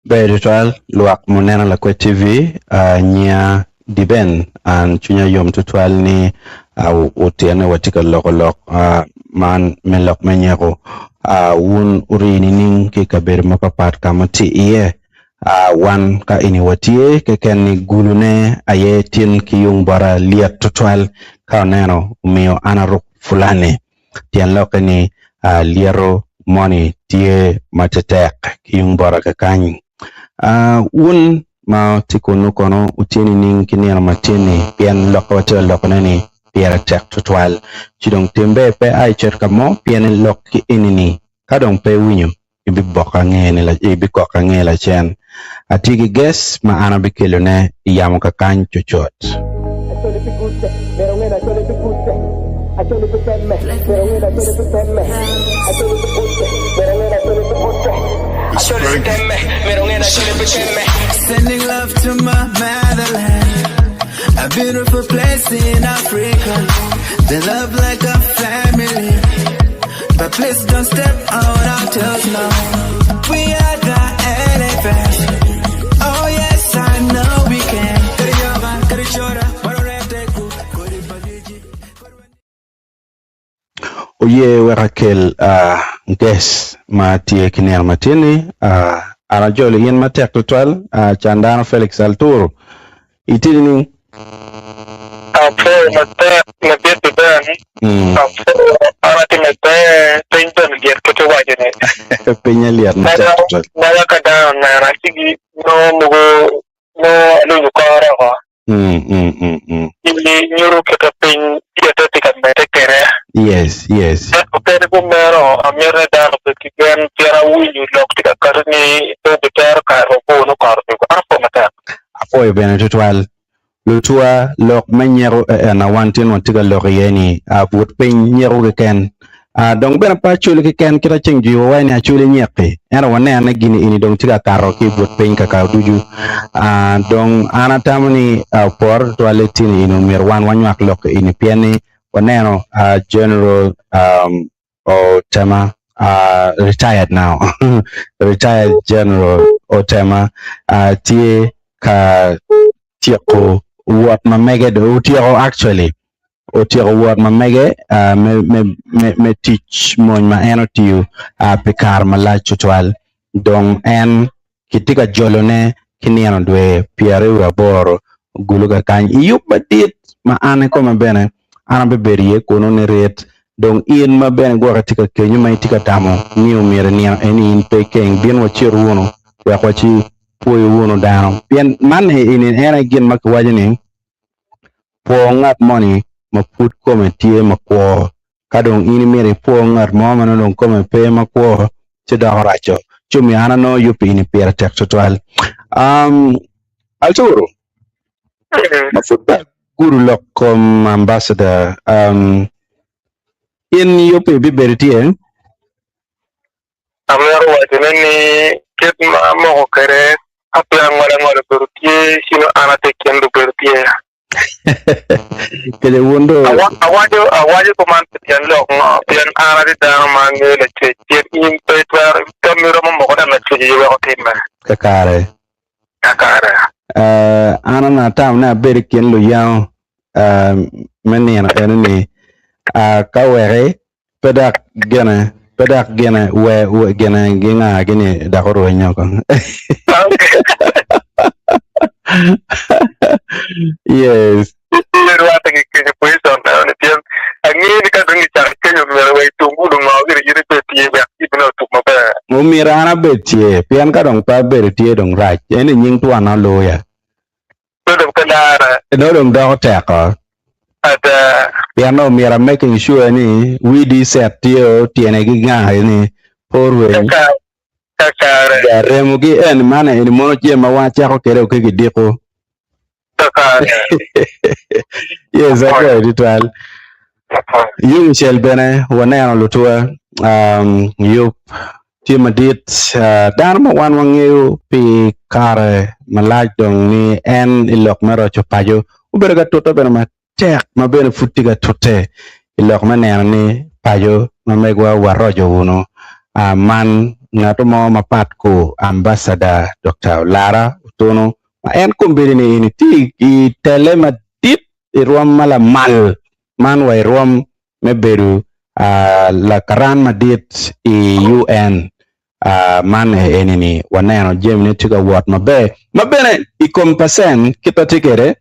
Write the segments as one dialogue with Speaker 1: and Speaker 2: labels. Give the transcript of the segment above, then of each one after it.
Speaker 1: Ber tutwal lwak muneno Lakwed TV, nyinga Diben an cwinya yom tutwal ni otyene watye ka loko lok man me lok me nyeko. Wun wuri nining ki i kabedo mapapat ka ma tye iye? Wan ka eni watye keken ni gulune aye tin ki yung bota lyet tutwal ka oneno omiyo an aruk fulani. Tyen lokke ni lyeto moni tye ma tetek ki yung bota kakany. Wun ma wutye kunnu kono wutye nining ki nino matin-ni? Pien lok ma watye ka lokone-ni pire tek tutwal. Ci dong tim ber pe a icit ka mo pien lok ki eni-ni ka dong pe iwinyo ibiboko ange ibikoko ange lacen. Atye ki guest ma an abikelone i yamo kakany cucut. Oye wek akel guest ma tye ki nino matin-ni, an ajolo in matek tutwal, Candano Felix Alturu. Itye nining?
Speaker 2: Apwoyo matek ladit Ben. Apwoyo an atye maber piny bene lyet kit iwaco ni.
Speaker 1: Pinye lyet matek tutwal.
Speaker 2: Mada ka dano onena ci nongo mogo nongo alunyo kore oko. Ci nyuto kit ma piny lyette tye ka medde kwede.
Speaker 1: Yes, yes.
Speaker 2: Ento kadi kumeno, amito ni dano obed ki gen pien awinyo lok tye ka kati ni pe obitero kare mabor nongo kot odwogo. An apwoyo matek.
Speaker 1: Apwoyo bene tutwal. Lutwa, lok me nyeko ena wan tin watye ka lok iye ni, but piny nyeko keken. Dong bene pe Acholi keken kit aceng jwiwa waci ni Acholi nyek-ki, ento waneno ni gini eni dong tye ka kato ki i but piny kaka ducu. Dong an atamo ni opore tutwal ni tin eni omyero wan wanywak lok eni pien ni waneno General Otema retired now retired General Otema tye ka tyeko wot ma mege dong otyeko actually otyeko wot ma mege me tic mony ma en otiyo pi kare malac tutwal dong en kitye ka jolone ki nino dwe pyeraryo wiye aboro gulu kakany i yub madit ma an kikome bene an abibedo iye kunu nirit dong in ma bene gwok itye ka kenyo ma itye ka tamo ni omyero inino eni in pe ikeng bin wacit wunu wek waci pwoyo wunu dano pien man eni en aye gin ma kiwaco ni pwo ngat moni ma pud kome tye makwo Ka dong in imito ipwo ngat mo ma nongo dong kome pe makwo, ci doko raco. Ci omiyo an anongo yub eni pire tek tutwal. Um, Arturo, ma pud pe agudo lok kom ambassador, um, in yubbi bibedo tye?
Speaker 2: Amito wacone ni kit ma amoko kwede ka pe angolo angola obedo tye, ci nongo an atye i kin lubedo tye.
Speaker 1: Kede wun do.
Speaker 2: Awaco awaco kuman pi tyen lok ngo? Pien an atye dano ma angeyo Lacwec, pien in pe itwero, tammi romo moko ni Lacwec aye weko timme.
Speaker 1: Kakare.
Speaker 2: Kakare.
Speaker 1: Eh, an onongo atamo ni abed i kin luyango eh, me nino eno-ni, ah, ka weki Pe dok gine, pe dok gine, we, we, gine, ginga gini dok orweny oko. Yes.
Speaker 2: Tye rwatte ki kenyo position eno ni pien angeyo ni ka dong icako kenyo myero wa itungulu ngo gire in ibed tye wek jami ne otuk maber.
Speaker 1: Omyero an abed tye, pien ka dong pe abedo tye dong rac. Eni nying twana oluya.
Speaker 2: Nongo dong pe larre.
Speaker 1: Nongo dong doko teko.
Speaker 2: Ada.
Speaker 1: Pien nongo myero a making sure ni wi D-set tye o, tyene ki gangagi ni pe orweny.
Speaker 2: Kakare.
Speaker 1: Ja remogi eni man eni mono jami ma wan cako kwede o ki kidiko.
Speaker 2: Kakare.
Speaker 1: Yes, apwoyo tutwal. Yung cel bene waneno lutuwa um, yub tye madit uh, dano ma wan wangeyo pi kare malac dong ni en i lok me roco paco obedo ka tute bene matek ma bene pud tye ka tute i lok me neno ni paco ma megwa waroco wunu. Man ngat mo mapat ku Ambassador Dokta Olara Otunu ma en kombeddi-ni eni tye i tele madit i rwom ma lamal man wa i rwom me bedo lakaran madit i UN. Man eni-ni waneno jamine tye ka wot maber ma bene i kom pacen kit ma tye kwede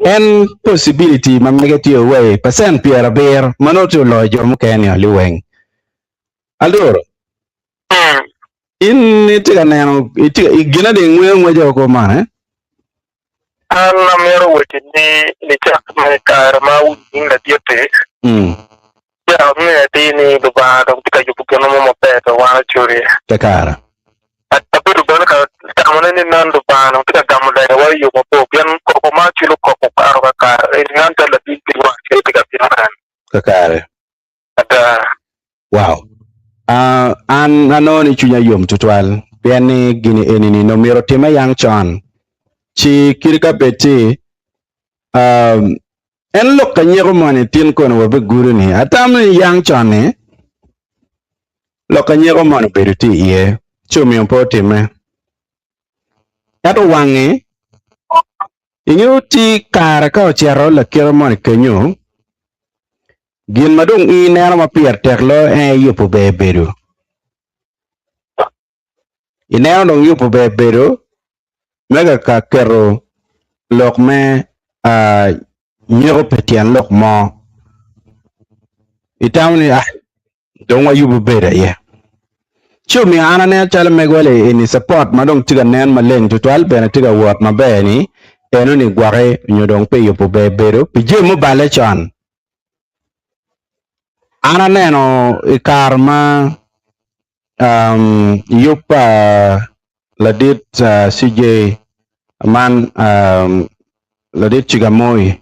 Speaker 1: en possibility ma mege tye wa i pacen pyerabiro ma nongo tye oloyo jo mukene-ni liweng. Aloro, in itye ka neno, itye ka, gin adi ngweyo ngweca oko man, eh?
Speaker 2: An amito wacci ni nicak me kare ma awinyo nying ladit-ti,
Speaker 1: Mm.
Speaker 2: ci angeyo atir ni Lubanga dong tye ka yubo gin mo maber pi wan Acholi.
Speaker 1: Kakare.
Speaker 2: Abedo bene ka tamone ni nen Lubanga dong tye ka gamo legawa i yo mabor pien koko ma Acholi okoko okato kakare eni nen calo ladit pi lwak tye ka bino nen.
Speaker 1: Kakare.
Speaker 2: Ada.
Speaker 1: Wow. Uh, an anongo ni cwinya yom tutwal pien ni gini eni-ni nongo myero otimme yang con. Ci kadi ka bed ci um, en lok ka nyeko moni tin kono wabigudo ni atamo ni yang con-ni lok ka nyeko moni obedo tye iye ci omiyo pe otimme. Ento wangi ingeyo ti kare ka ocito lakite moni kenyo Gin ma dong in ineno ma pire tek loyo en aye yubo ber bedo. Ineno dong yubo ber bedo me ka ka keto lok me nyeko pi tyen lok mo. Itamo ni ah dong wayubo bedo aye. Ci omiyo an aneno calo megwa li eni support ma dong tye ka nen maleng tutwal bene tye ka wot maber ni eno ni gwoki nyo dong pi yubo ber bedo pi jami muballe con. An aneno i kare ma um, yub pa ladit uh, CJ man um, ladit Cigamoi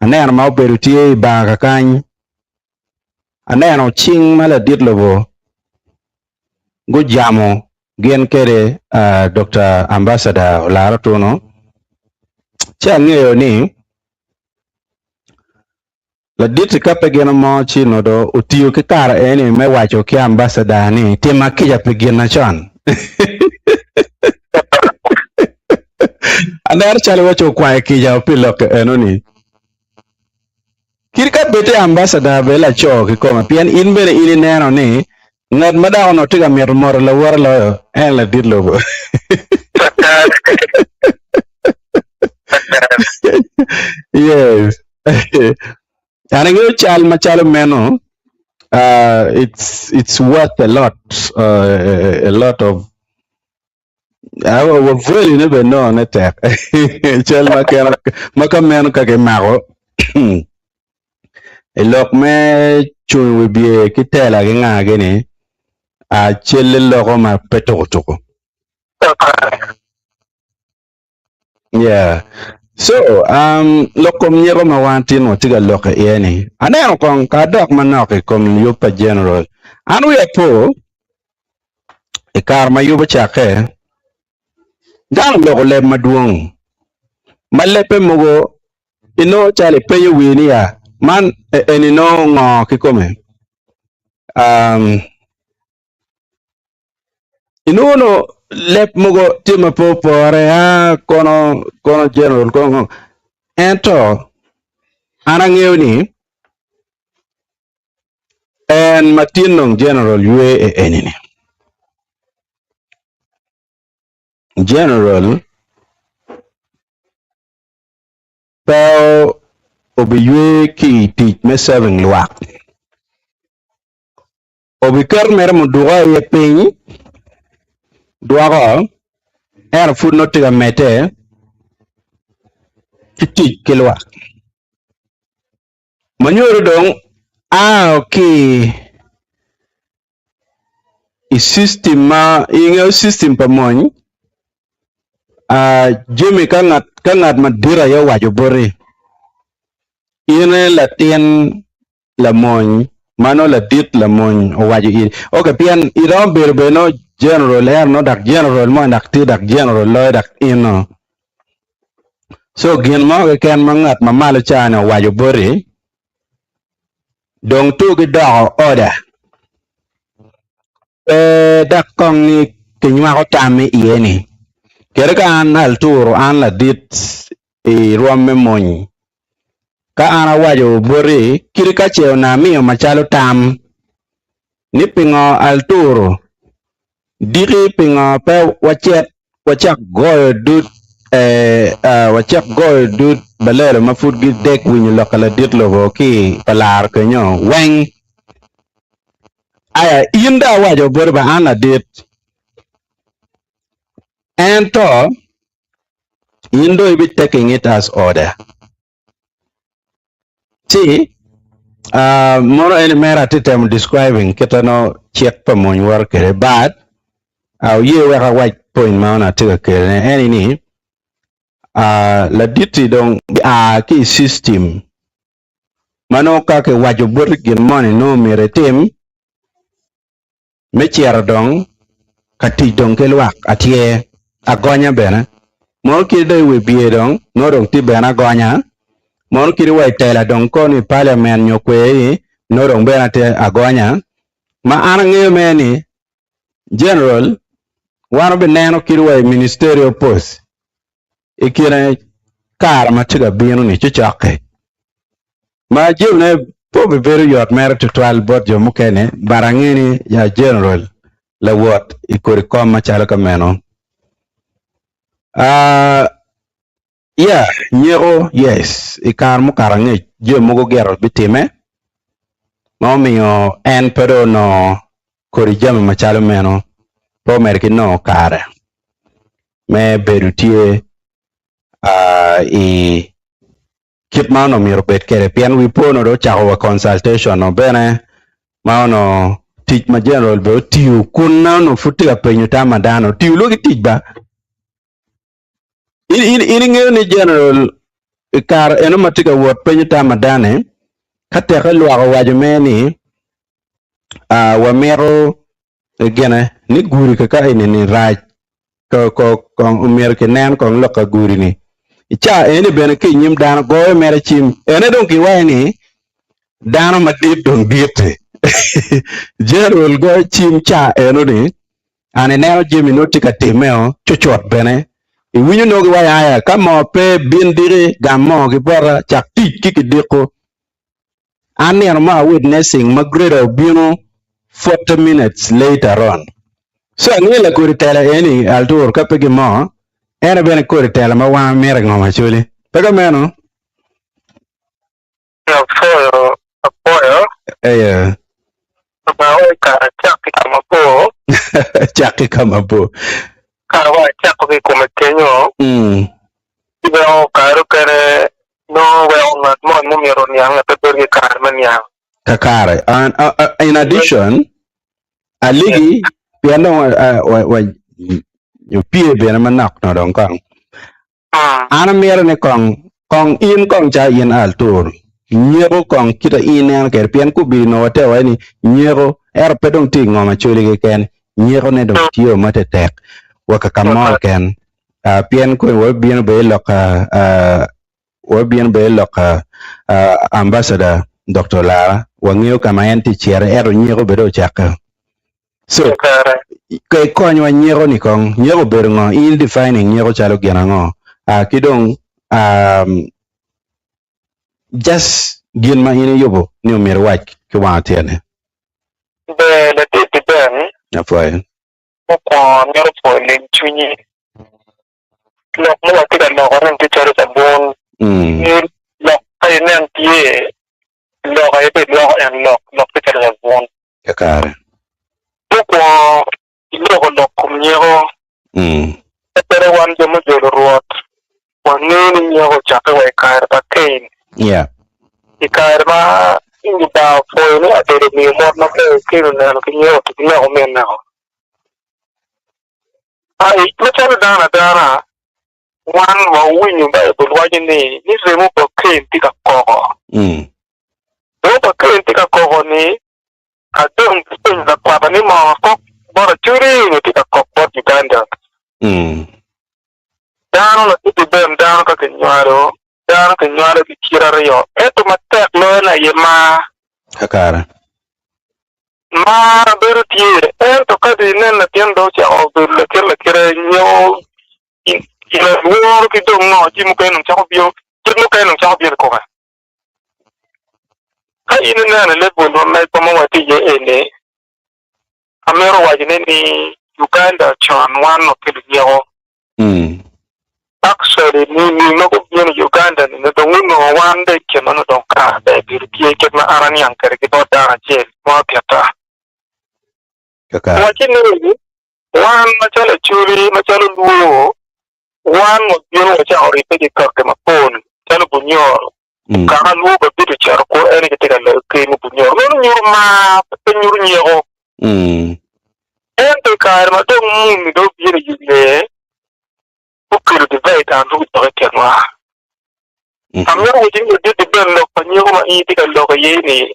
Speaker 1: aneno ma obedo tye i bar kakany Aneno cing ma ladit lobo gujamo gin kwede Dokta Ambassador Olara Otuno ci angeyo ni ladit-ti ka pe gin mo ci onongo dong otiyo ki kare eni me waco ki Ambassador ni tima kica pi gin na con. Aneno calo iwaco okwayo kica pi lok eno-ni. Kit ka bed i ambassador bene laco kikome pien in bene in ineno ni ngat ma dok onongo tye ka mito moto lawote loyo en ladit lobo. Yes. An angeyo cal macalo meno uh, it's it's worth a lot uh, a lot of Wabweli ne bene nongo ne tek. Cal ma keno ma ka meno ka kimako i lok me cung i wi bye ki tela ki nga gini a celle loko ma pe tuko tuko. Yeah. So, um, lok kom nyeko ma wan tin watye ka lok iye ni, aneno kong ka adok manok i kom yub pa General. An wiya po i kare ma yub ocakke, dano oloko leb madwong, ma lebbe mogo inongo calo ipenyo wii ni ya, man eni nongo ngo kikome? Um, Inongo nongo leb mogo tye ma pe opore aa kono kono general kono ngo ento an angeyo ni en ma tin dong general ywe e eni ni general pe obiywe ki i tic me serving lwak. Obiketo mere muduko aye piny dwoko, ento pud nongo tye ka medde ki tic ki lwak. Ma nyuto dong ao ki i system ma ingeyo system pa mony jami ka ngat ka ngat madit aye owaco boti in aye latin lamony ma nongo ladit lamony owaco in ok pien iromo bedo bene nongo general ento nongo dok general mo dok tye dok general loyo dok in no so gin mo keken ma ngat ma malo ca ni owaco boti dong tugi doko order. Pe dok kong ni kinywako tam iye-ni. Kadi ka an alturo an ladit i rwom me mony, ka an awaco boti kadi ka ce onongo amiyo macalo tam ni pingo alturo diki pingo pe wacit wacak goyo dud wacak goyo dud balelo ma pud gidek winyo lok pa ladit lobo ki pa laro kenyo weng. Aya, in dong awaco boti ba an ladit, ento in dong ibi taking it as order. Ci, uh, mono eni mere atye temo describing kite no cik pa mony woto kwede, but uh, oye wek awac point ma onongo atye ka kelone eni ni, uh, ladit-ti dong a ki i system ma nongo ka kiwaco boti gin moni nongo myero itim me cito dong ka tic dong ki lwak atyer agonya bene mono kadi dong i wi bye dong nongo dong tye bene agonya mono kadi wa i tela dong kono i paliament nyo kweri nongo dong bene tye agonya ma an angeyo mere ni general wan wabineno kadi wa i ministerial post i kine kare ma tye ka bino-ni cocokke, ma jamine pe obibedo yot mere tutwal bot jo mukene, but ange ni ya General lawot i kodi kom macalo ka meno. Ah, yeah, nyeko, yes, i kare mukato angec jami mogo gire bitimme ma omiyo en pe dong onongo kodi jami macalo meno, pe omedo ki nongo kare. me bedo tye i kit ma onongo myero obed kwede pien wi po onongo dong ocako wa consultation o bene ma onongo tic ma general bene otiyo kun ma onongo pud tye ka penyo tam pa dano otiyo lwaki tic ba in in ingeyo ni general i kare eno ma tye ka wot penyo tam pa dano-ni ka teke lwak owaco mere ni wamito gine ni gudi kaka eni-ni rac kong omyero kinen kong lok ka gudi-ni. I caa eni bene ki i nyim dano goyo mere cim ene dong kiwaco ni dano madit dong dit-ti. General goyo cim caa eno-ni and ineno jami nongo tye ka timmeo cucut bene iwinyo nongo giwaco aya ka moo pe bin diki gam moo ki bota cak tic ki kidiko. An nino mo a witnessing ma grader obino 40 minutes later on. So angeyo lakodi tela eni altur ka pe gimo en aye bene kodi tela ma wan wamito i ngom Acholi. Pe ka meno?
Speaker 2: Apwoyo, apwoyo.
Speaker 1: Eya.
Speaker 2: Lubanga wek kare acak ki ka mabor.
Speaker 1: Cak ki ka mabor.
Speaker 2: Ka wa acako ki i kome kenyo,
Speaker 1: Mm.
Speaker 2: ci weko kare okene nongo weko ngat moni ma myero oniange pe bedo ki kare me niang.
Speaker 1: Kakare. And, uh, uh, in addition, aligi pien dong uh, wa, wa, opye bene manok no dong kong. An amito ni kong kong in kong ca in altur nyeko kong kita in ineno kwede pien kubidi nongo wate waci ni nyeko ento pe dong tye i ngom acholi keken nyeko ne dong tye ma tetek wa ka mo keken pien kong wabino bene i lok wabino bene i lok ambassador Doktor Lara wangeyo ka ma en tye cito ento nyeko bene dong ocakke. So, ka ikonywa nyeko ni kong, nyeko obedo ngo? In defining nyeko calo gin ango? Uh, ki dong um, just gin ma in iyubo ni omyero iwac ki wang atyene.
Speaker 2: Ber ladit Ben.
Speaker 1: Apwoyo.
Speaker 2: Mukwongo amito pwoyo lim cwinyi. Lok ma watye ka lokone-ni tye calo cabun.
Speaker 1: Mm.
Speaker 2: Lok ka inen tye, lok aye pe iloko en lok, lok tye calo cabun.
Speaker 1: Kakare.
Speaker 2: Mukwongo, iloko lok kom nyeko. Ka tere wan jo mujolo Rwot, wangeyo ni nyeko ocakke wa i kare pa Kain. I kare ma Lubanga opwoyo ni Abel omiyo mot maber, Kain oneno ki nyeko to gineko ominne-o. Macalo dano adana, wan wawinyo Baibul waco ni ni remo pa Kain tye ka koko. Remo pa Kain tye ka koko-ni Adong kipenyo lakwata ni moo kok bot Acholi nyo tye ka kok bot Uganda. Dano latidi ben dano ka kinywalo, dano kinywalo ki kite aryo ento matek loyo ne aye mar.
Speaker 1: Kakare.
Speaker 2: Mar bedo tye, ento ka dong inen latin dong ocako bedo lakite lakite nyo lworo ki dong ngo ci mukene dong cako bino, kit mukene dong cako bino i kome. Ka in ineno i level ma megwa ma watye iye eni, amito wacone ni Uganda con wan wakelo nyeko. Actually nini ma gubino i Uganda ni dong gunongo wan dong i kine ma nongo dong kare ber bedo tye kit ma an aniang kwede ki bot dano acel ma otitta. Wacce ni wan macalo Acholi, macalo Lwo, wan wabino wacako ribbe ki kaki mapol calo Bunyoro. Kaka Lwo Babito ocito kwo en aye tye ka loyo ker me Bunyoro. Meno nyuto mar, pe nyuto nyeko. Ento i kare ma dong muni dong obino i yo ngeye, gukelo divai and gudok i kinwa. Amito wacci ni ladit ben lok pa nyeko ma in itye ka lok iye-ni,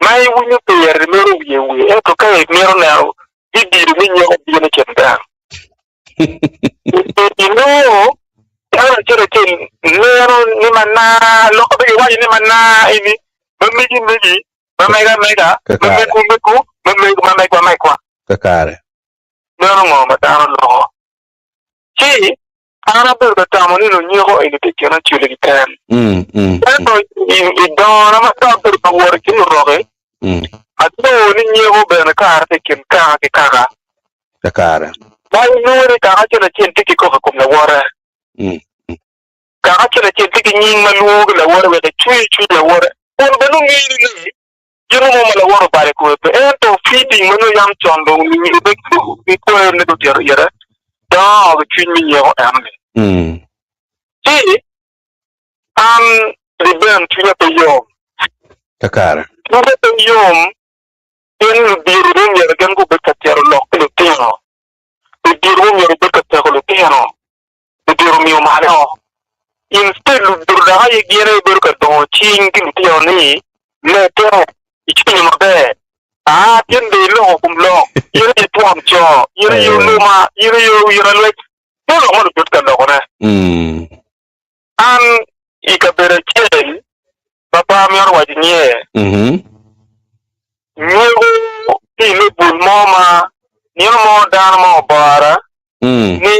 Speaker 2: ma iwinyo pire-ni meno wiye wiye, ento ka imito neno vidio me nyeko bino i kin gang. Inongo dano acel acel neno ni mana, lokke pe giwaco ni mana eni, ma megi megi, ma mega mega, ma megu megu, ma megu ma megwa megwa.
Speaker 1: Kakare.
Speaker 2: Meno ngo ma dano loko? Ci an abedo ka tamo ni lunyeko eni tye i kin acwali keken. Ento i dongona ma dok abedo ka wot i kin luroki, anongo ni nyeko bene kare tye i kin kaka ki kaka.
Speaker 1: Kakare.
Speaker 2: Ma inongo ni kaka acel acel tye ki koko i kom lawote. Kaka acel acel tye ki nying ma lwongo ki lawote wek ecwer cwiny lawote. Kun bene ongeyo ni gin mo ma lawote obalo i kome pe, ento feeding ma nongo yam con dong onyuto pe ki kwerone gutito ite, dongo ki cwiny me nyeko en-ni. Ci an Liben cwinya pe yom.
Speaker 1: Kakare.
Speaker 2: Cwinya pe yom pien ludito dong myero gin gubed ka tito lok ki lutino. Ludito myero gubed ka teko lutino. Ludito omiyo malo. Instead ludito dok aye gin aye bedo ka dongo cing ki lutino ni medde icwinyo maber. Aa tin dong iloko kom lok, in aye twon co, in aye oluma, in aye owira lwec. Meno lok ma ludito ka lokone. An i kabedo acel ma pe amito waco nyinge, nyeko ki i lebul mo ma nino mo dano mo obora ni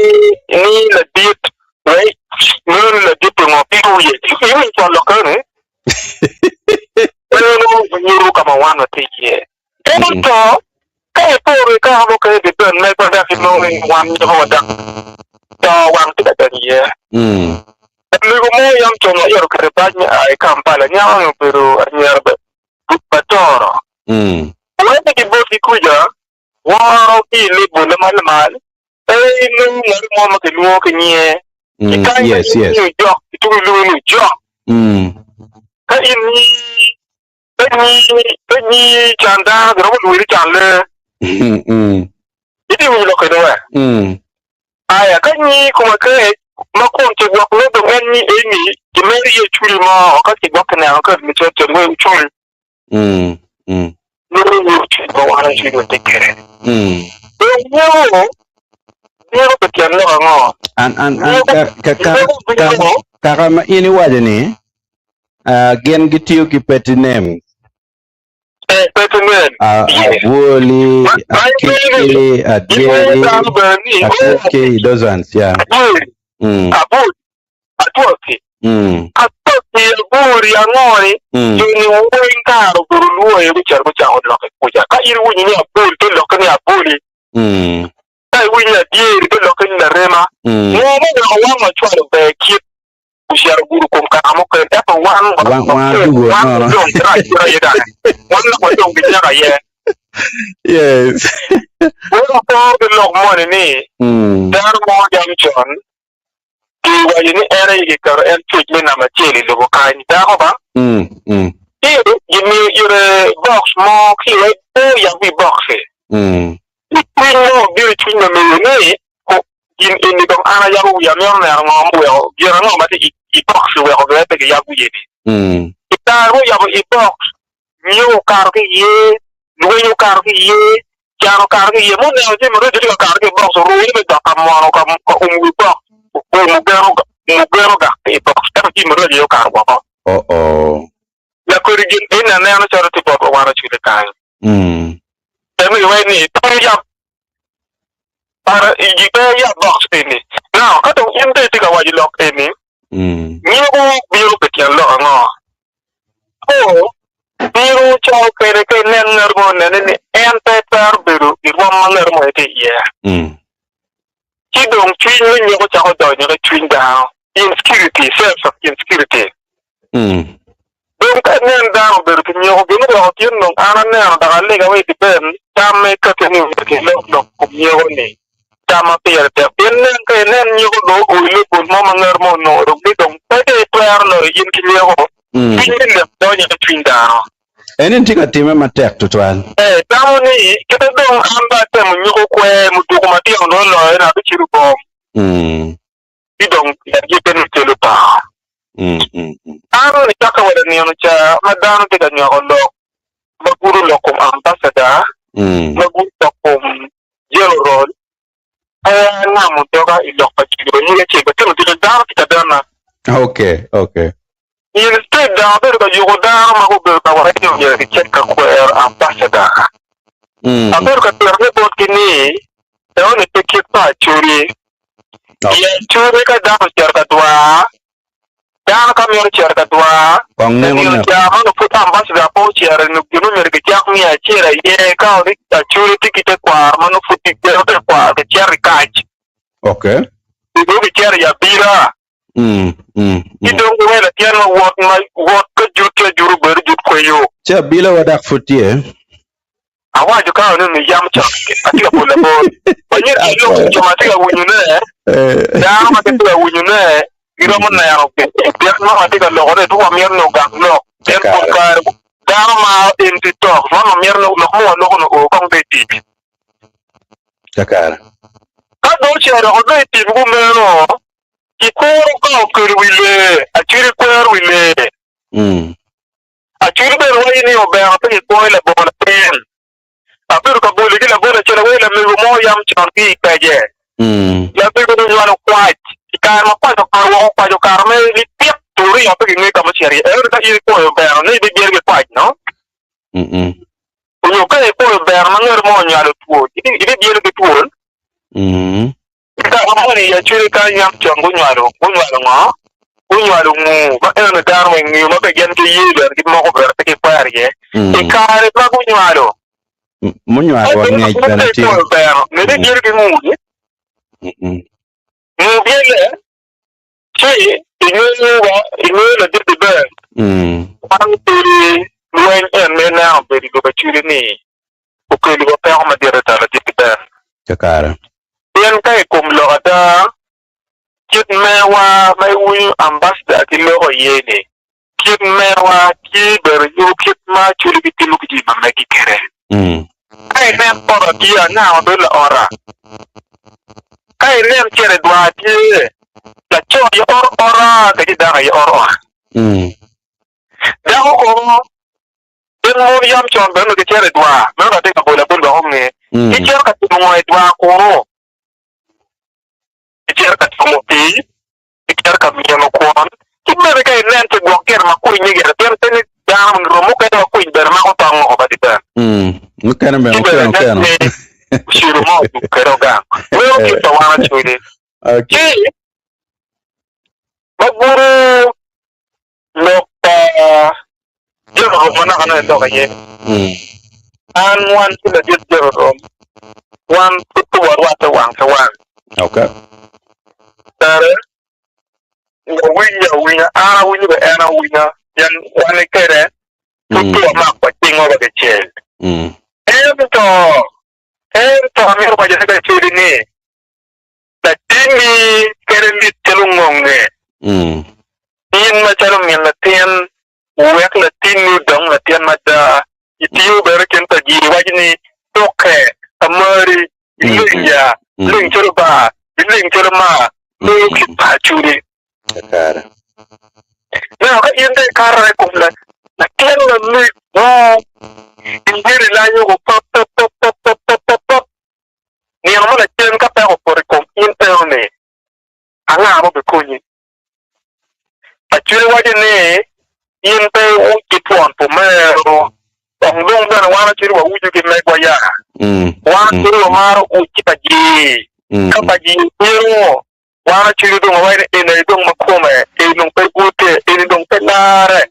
Speaker 2: ni ladit wek meno ni ladit pingo piko wiye in icwalo lokke ni meno nyuto ka ma wan watye iye. Ento ka iporo i kare mukene depend megwa dok inongo ni wan nyeko wa dok to wang tye ka donyo iye. Lamego mo yam con waito kwede bac me a i Kampala, nyako-ni obedo anyira batoro. Wacce ki botgi kuca, woro ki i lebole ma lamal, pe inongo ngat mo ma kilwongo ki nyinge. Ki kany ka in ni ojok, kituko ilwongi ni ojok. Ka in ni ka nyi ka nyi can dano giromo lwongi ni can lee. Itye winyo lok eni we? Aya, ka nyi koma kec ma kun kigwoko nongo dong en nyi eni kimero iye culi mo ka kigwoko kineno ka licel cel weng cul. Nongo nyuto cwiny ma wan acwiny watye kwede. Dong nyeko, nyeko pi tyen lok ango?
Speaker 1: An, an, an,
Speaker 2: Nyeko,
Speaker 1: ka, ka, ka,
Speaker 2: nyeko
Speaker 1: ka,
Speaker 2: bino.
Speaker 1: kaka ma in iwaco ni, ah, gin gitiyo ki petty name.
Speaker 2: Eh, petty name.
Speaker 1: Ah,
Speaker 2: Yes.
Speaker 1: Abwoli,
Speaker 2: Ma, ma ingeyo ni,
Speaker 1: Akiki,
Speaker 2: ingeyo
Speaker 1: Adyeri,
Speaker 2: dano bene ni, oh,
Speaker 1: Atwoki, those ones, yeah.
Speaker 2: Adyeri,
Speaker 1: Mm,
Speaker 2: Abwoli, Atwoki.
Speaker 1: mm,
Speaker 2: Atwoki, Abwoli, ango-ni,
Speaker 1: mm.
Speaker 2: joni weng kare obedo lwo aye gucito gucako lok i kuca. Ka in iwinyo ni Abwoli, te lokke ni Abwoli.
Speaker 1: Mm,
Speaker 2: Ka iwinyo ni Adyeri, te lokke ni Larema.
Speaker 1: mm.
Speaker 2: Ngo ma oweko wan wacwalo ber kit ocito ogudo kom kaka mukene, ento wan
Speaker 1: Wan wan adugo
Speaker 2: wan
Speaker 1: nono.
Speaker 2: wadong ki rac kit aye dang, wan dok wadong ki nyeko aye.
Speaker 1: Yes.
Speaker 2: Wek wapor ki lok moni ni,
Speaker 1: Mm.
Speaker 2: dano mo jam con kiwaco ni en aye kiketo en cwec me namba acel i lobo kany, dako ba?
Speaker 1: Mm, mm,
Speaker 2: Ci gimiyo ire box mo ki iye, pe oyab wi box-ci.
Speaker 1: mm.
Speaker 2: Ci cwiny mo obino i cwiny lamego ni, Gin eni dong an ayabo wiya amito neno ngo muweko gin ango ma tye i box weko bene pe giyab wiye ni. I kare ma oyabo i box, nyo okato ki iye, lweny okato ki iye, can okato ki iye, muneno jami maraco tye ka kato ki i box, orune me dok ka mono ka umo wi box, umo geno gak ki i box, ento jami maraco aye okato woko.
Speaker 1: Oh oh.
Speaker 2: Lakodi gin eni aneno calo tye botwa wan acwele kany. Temo iwaci ni pe iyab pe iyab box eni. Now ka dong in dong itye ka waco lok eni, nyeko bino pi tyen lok ango? Oo, bino calo kede ka inen ngat mo onene ni en pe twero bedo i rwom ma ngat mo aye tye iye. Ci dong cwiny me nyeko cako donyo ki cwiny dano, insecurity, sense of insecurity. Dong ka inen dano obedo ki nyeko, gin oweko tin dong an aneno dok alega wa i ben tam ma ikati ni myero kilok lok kom nyeko ni tam ma pire tek pien nen ka inen nyeko dong oile bot mo ma ngat mo onongo dong ni dong pe dong itwero loyo in ki nyeko cwiny me lek donyo ki cwiny dano.
Speaker 1: Eni tye ka timme matek tutwal.
Speaker 2: Ee, tamo ni kite dong an dong atemo nyeko kwer muduku matino dong oloyo ni abicito bom. Ci dong yadite ni kelo par. An nicakke wa lanino ca ma dano tye ka nywako lok ma gudo lok kom ambassador, ma gudo lok kom general, pe angamo doga i lok pa joni wa nyig acel wa timo tika dano tye ka dena.
Speaker 1: Okay, okay.
Speaker 2: Instead dong abedo ka yuko dano ma gubedo ka waco ni myero gicit ka kwero ambassador. Abedo ka tito ne botgi ni eno-ni pe kit pa Acholi. I Acholi ka dano ocito ka dwar, dano ka mito cito ka dwar,
Speaker 1: Kong
Speaker 2: i
Speaker 1: neko
Speaker 2: nino
Speaker 1: neko.
Speaker 2: ca ma nongo pud ambassador pe ocito nyo gin myero gicak miyo acel aye ka ni Acholi tye ki tekwaro ma nongo pud gigeno tekwaro gicito i kac.
Speaker 1: Okay.
Speaker 2: Nongo gicito i abila. Ci dong giweko latin ma wot ma wot ka jut ajuta obedo jut kweyo.
Speaker 1: Ci abila wa dok pud tye.
Speaker 2: Awaco ka oneno ni yam cok atye ka bolo labol. Wanyut ki lok jo ma tye ka winyone, dano ma gitye ka winyone giromo neno gin mo ma atye ka lokone pe wamito ni ogak lok. Pien pol kare dano maro empty talk, man wamito ni lok ma waloko-ni oo kong dong i tic.
Speaker 1: Kakare.
Speaker 2: Ka dong ocito dok odong i tim kumeno, Kikuro ka okelo wi lee, acwili kwero wi lee. Acwili bene waco ni obero pe kikwoyo labongo latin. Abedo ka boli ki labol acel awaco lamego mo yam con ki i pece. Lamego ni onywalo kwac. I kare ma kwac okato woko kwac okato mere lipik turiyo pe kingeyo ka ma ocito iye. Ento ka in ikwoyo obero ni ibibyelo ki kwac no? Onyo ka ikwoyo obero ma ngat mo onywalo twol ibibyelo ki twol? I kare moni i Acuri kany yam con gunywalo, gunywalo ngo? Gunywalo nguu, ma eno dano weng ngeyo ma be gin giye bene gimoko bene pe gikwero iye. I kare ma gunywalo,
Speaker 1: Munywalo wa ngec bene tye.
Speaker 2: Ikwoyo beno, ngec byelo ki nguu ni, nguu byelle, ci ingeyo wa, ingeyo ladit ber, man pe lweny en ma ineno obedo i lobo Acuri ni okeliwa peko madit ata ladit ber.
Speaker 1: Kakare.
Speaker 2: Pien ka i kom lok ada, kit mewa ma iwinyo ambassador ki loko iye ni, kit mewa tye bene nyuto kit ma Acholi gitimo ki jami ma megi kede. Ka inen ota tye, anga ma bedo laota? Ka inen cito i dwar tye, laco aye oto ota kadi dako aye oto ot. Dako kono Gin mon yam con bene onongo gicito i dwar, meno dong atye ka bolo abol wek onge. Gicito ka timo ngo i dwar kunu? Gicito ka twomo pii, gicito ka myeno kwon, ki bene ka inen ci gwok gire ma kwinye gire, pien pe ni dano rom mukene ma kwiny bene mako tong woko kadi bene.
Speaker 1: Mukene bene
Speaker 2: Ci bene
Speaker 1: okeno
Speaker 2: nen
Speaker 1: keno.
Speaker 2: ni ocelo mo odug kwede ogang. Meno kit pa wan acwele.
Speaker 1: Okay.
Speaker 2: Ci ma gudo Lok pa Jerorom ma naka nongo iloko iye. An wan ki ladit Jerorom, wan pud pe warwatte wang ki wang.
Speaker 1: Okay.
Speaker 2: Kare wawinye awinya, an awinyo bene en awinya, pien wan ki kwede pud pe wamak wa cingwa wa kicel. Ento, ento amito wacone kaceli ni, Latinni kede lit calo ngonge. In macalo min latin, wek latinni odong latin mada. Itiyo bene kin pa jii, iwaco ni, Tukke, amari, ileng ya, ileng calo bar, ileng calo mar, nongo kit pa acudi.
Speaker 1: Kakare.
Speaker 2: Now, ka in dong ikato i kom latin ma megwu, imyero ilanyo woko pap pap pap pap pap pap pap pap. Nino mo lacen ka peko opoto i kom in eno-ni, anga ma obikonyi? Acwiny waco ni, In pe iwuc ki twon pumero, dok dong bene wan acwiny wawuco ki megwa ya. Wan pud wamaro uc pa ji. Ka pa ji obino, wan acwiny dong wawaco ni eni aye dong ma kome, eni dong pe gute, eni dong pe larre.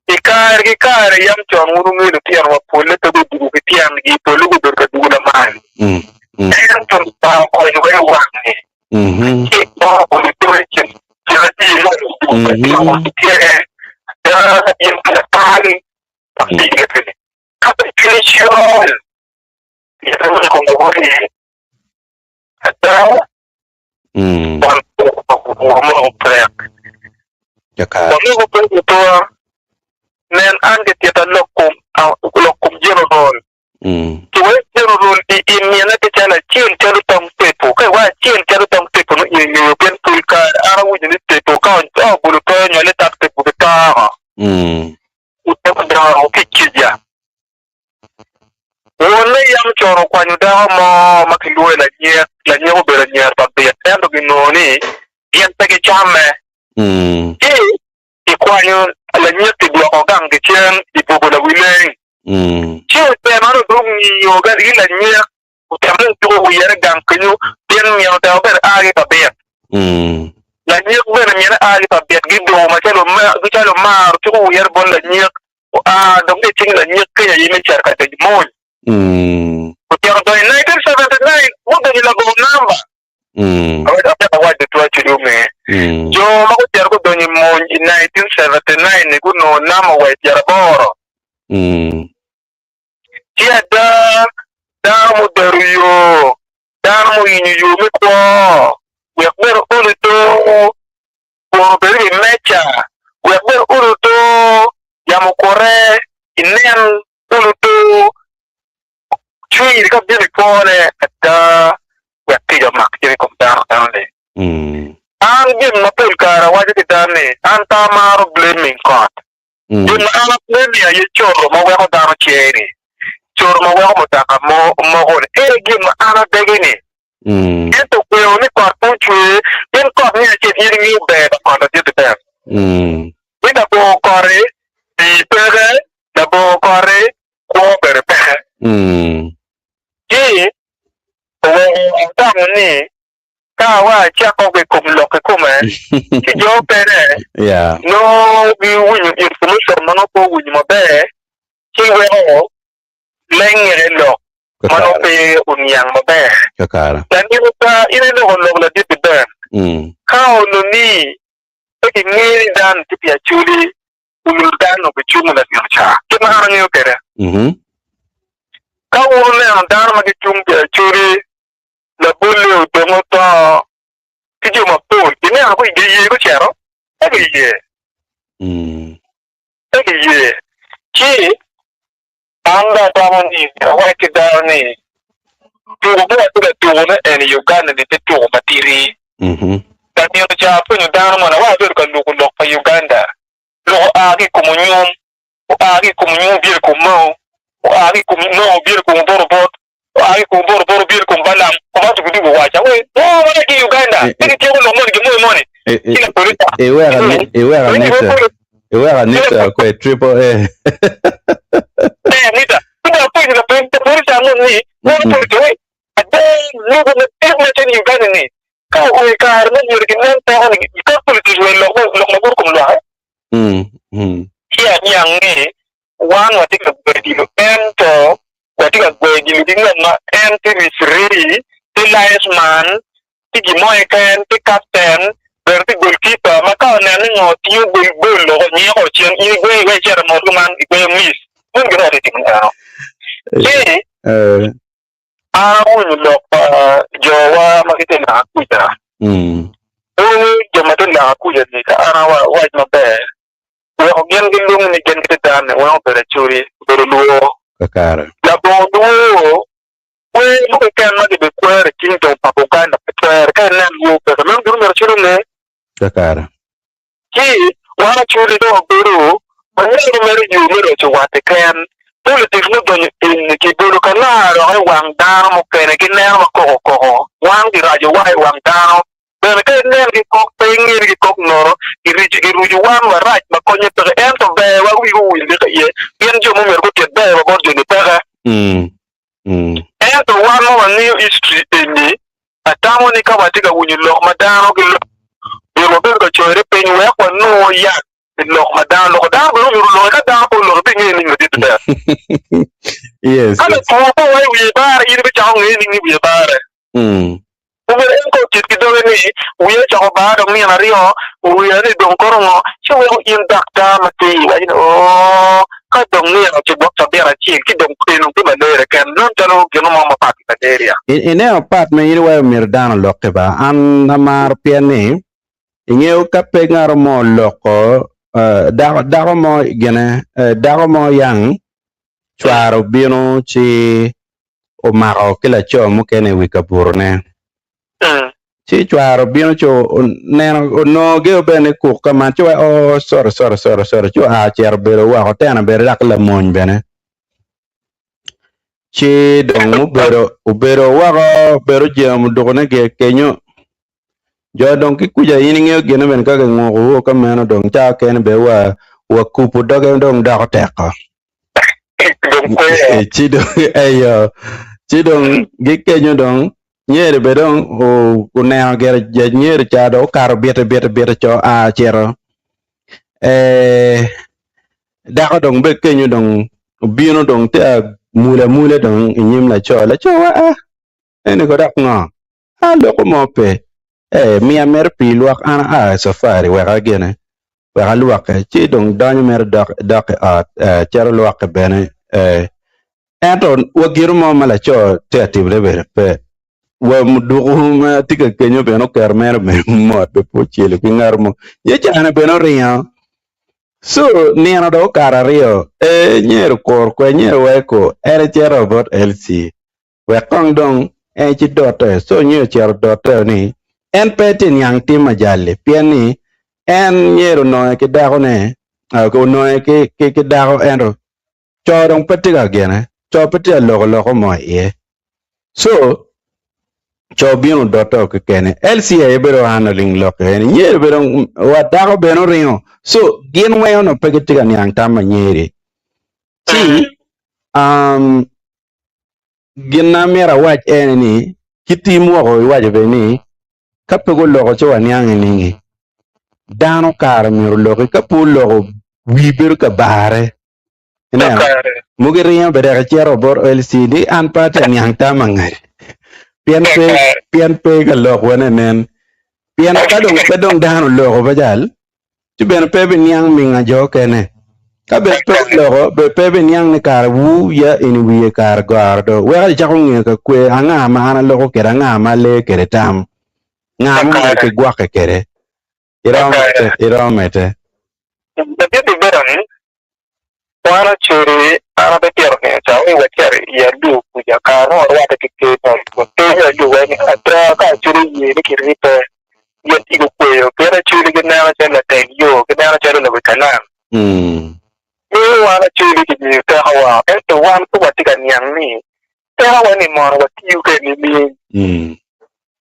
Speaker 2: I kare ki kare yam con wun wungeyo litinowa polle pe gudugo ki tyengi, polle gubedo ka dugo lamal. Ento Lubanga okonyowa i wang-ngi. Ci oro odoco i kin Nen, an gititta lok kom jeno rol. Kiwek jeno rol i i mine pe calo acel calo tong tepo. Ka iwaco acel calo tong tepo nongo in ingeyo pien pol kare an awinyo ni tepo ka obolo toyo nywale tak tepo ki toko. Otemo dongo ki kica. Wonne yam con okwanyo dako mo ma kilwongo ni Lanyek, Lanyek obedo anyer pa bit ento ginongo ni gin pe gicamme. Ci kikwanyo Lanyek kidwoko gang kicen i bubo lawileng. Ci otemo ento dong ngiyo ki lanyek, otemo ni otuko wire gang kenyo, pien min otemo bene a ki pa bit. Lanyek bene mine a ki pa bit, gidongo macalo omaro, tuko wire bot lanyek, oa dok ki i cing lanyek kenyo aye me cito ka donyo mony. Otyeko donyo i 1979, gudonyo labongo namba. Aweko apito awaco tutwal ci onge. Jo ma gucito gudonyo i mony i 1979-ni gunongo namba wa i pyeraboro. Ci ada, dano mudero yo, dano muyinyo yo me kwo, wek bene olo oto, kwon obed i wi meja, wek bene olo oto, yamo okute, inen olo oto, cwiny ka bino i kwone ada wek kica omak cen i kom dano enoni. An gin ma pol kare awaco ki dano ni an pe amaro blaming kot. Gin ma an a blaming aye coro ma weko dano cer-ni, coro ma weko mutoka moko-ni. En aye gin ma an adegi-ni. Ento kweo ni kot pe ocwer pien kot me acel in ingeyo ber pa kot ladit Ben. Ni labongo kot-ti pii peke, labongo kot-ti kwo bene peke. Ci oweko atamo ni ka awa acako ki kom lok kikome, ci jo okene nongo giwinyo information ma nongo pe owinyo maber, ci weko lengere lok ma nongo pe oniang maber. Lanino ka in iloko lok ladit-ti Ben, ka onongo ni pe kingeyo ni dano tye pi Acholi, onongo dano gicungo lanino ca, kit ma an angeyo kwede. Ka wun wuneno dano ma gicung pi Acholi, labolle odong oto ki jo mapol, ineno ko giye gucito? Pe giye. Pe giye. Ci an dong atamo ni awac ki dano ni, tuko ma watye ka tukone eni i Uganda-ni pe tuko matidi. Lanino ca apwonyo dano moni, awaco abedo ka luko lok pa Uganda. Lok oa ki i kom onyum, oa ki i kom onyum obino i kom Mao, oa ki i kom Mao obino i kom Oboto-Obot, oa ki i kom Oboto-Obot obino i kom Balaam, kom ato gidwogo waca, wee, ngo ma tye i Uganda? Pe gityeko lok moni, gin moni moni. Ci lapolica.
Speaker 1: Iweko Anita, iweko Anita kwe triple A.
Speaker 2: Eh, Anita, ci dong apenyo lapolica moni ni, mono polica, wee, ada lobo madit ma tye i Uganda-ni, Ka oo i kare me myero ginen peko ni ka politics wa i lok me lok ma gudo kom lwak ci aniang ni wan watye ka gweyo dilo ento watye ka gweyo dilo ki ngat ma en tye referee, tye linesman, tye gin mo keken, tye captain, bene tye goalkeeper ma ka oneno ni ngo tingo gol gol loko nyeko cen in igweyo iweko icito mot kuman igweyo miss meno gin aye watye ka timo eno ci An awinyo lok pa jowa ma gitye i laka kuca. Wun jo ma tye i laka kuca-ni, ka an awac maber, weko gin gilwongi ni gin gitye dano-ni weng obedo Acholi, obedo Lwo. Labongo lwo, kwer mo keken ma gibikwero i kingdom pa Buganda pe twere. Ka inen lwo peke, meno gin myero Acholi onge. Ci wan Acholi dong wabedo wanyalo mere yo me roco wat keken. Politics me donyo eni kibolo ka laro i wang dano mukene gineno ma koko koko. Wan giraco wa i wang dano bene ka inen gikok pe inge ni gikok nono giruco wan warac ma konye peke ento ber wa wigi owil lika iye pien jo ma myero gutit ber wa bot joni peke. Ento wan ma wangeyo history eni, atamo ni ka watye ka winyo lok ma dano giloko, myero wabed ka coyone piny wek wanongo yat i lok ma dano loko. Dano bene omyero oloki, ka dano pe oloki ibingeyo ni ladit ber.
Speaker 1: Yes,
Speaker 2: Ka
Speaker 1: yes.
Speaker 2: latwo pe wa i wiye bare, in ibicako ngeyo ni wiye bare.
Speaker 1: Mm.
Speaker 2: Omyero en kong otit ki doge ni, Wiya ocako bar dong nino aryo, wiya ni dong kono ngo? Ci weko in daktar matir iwaco ni, Oo, ka dong nino ci gwok cabit acel ci dong eno tye malaria ken. Nen calo gino mo mapat ki malaria.
Speaker 1: Ineno pat ma in iwaco myero dano olokke ba? An amaro pien ni ingeyo ka pe ngato mo oloko dako dako mo gine dako mo yang cware obino ci omako ki laco mukene i wi kabutone. Ci cware obino ci oneno onongo geo bene ni kuk ka man ci owaco oo sorry sorry sorry sorry ci oa ocito obedo woko tena bene dok lamony bene. Ci dong obedo obedo woko obedo ojemo mudukune gire kenyo jo dong ki kuca in ingeyo gine bene ka kinguko ka meno dong ca okene bene wa wa kubo doge dong doko teko. Ci dong eyo ci dong gikenyo dong nyeri be dong oneno gire ja nyeri ca dong okato bite bite bite co a cito eh dako dong be kenyo dong obino dong tye amula amula dong inyim laco laco wa a eni ko dok ngo a loko mo pe eh miya mere pii lwok an aa i cafari wek agine wek alwokke, ci dong donyo mere dok dok i ot, eh, cito lwokke bene, eh, ento wa gino mo ma laco tye ka timone bene pe. Wa muduku ma tye ka kenyo bene oketo mere obedo mot be pe ocelo ki ngat mo. Ye cane bene oringo. So, nino dong okato aryo, eh, nyero kur kwe, nyero weko, en ecito bot LC. Wek kong dong en ci dote. Co nyo ocito dote ni en pe tye niang tim ajali pien ni en myero ononge ki dakone, ononge ki, ki, ki dako ento co dong pe tye ka gene, co pe tye ka loko loko mo iye. So, co obino odote kekene. LC aye bedo handling lok eni. Nyeri bedo wa dako bene oringo. So, gin weng onongo pe gitye ka niang tam ma nyeri. Ci, um, Gin ma myero awac ene ni, ki tim woko iwaco bene ni, ka pe guloko ci waniange ningi? Dano kare myero oloki, ka pe oloko wii bedo ka bare. Ineno? Mogo iringo bene dok icito bot LC ni an pe atye ka niang tam angadi pien pe pien pe ka lok wene nen. Pien ka dong pe dong dano oloko ba jal, ci bene pe biniang minga jo okene. Ka bene pe oloko, bene pe biniang ni kare wu ya eni wiye kare goro do. Weko icako ngeyo ka kwe anga ma an aloko kwede, anga ma aleyo kwede tam, nga ma myero kigwokke kwede. Iromo mete, iromo mete.
Speaker 2: Ladit Ben, Wan ocweri an abitito nino ca ni wacito i alur kuca kare ma warwatte ki ker me alur. Ker me alur waco ni ada ka Acholi oye ni kiribbe gin tye gukweyo pien Acholi gineno calo latel yo, gineno calo lawi kalam. Miyo wan Acholi kimiyo tekowa ento wan pe watye ka niang ni tekowa ni mono watiyo kwede nining.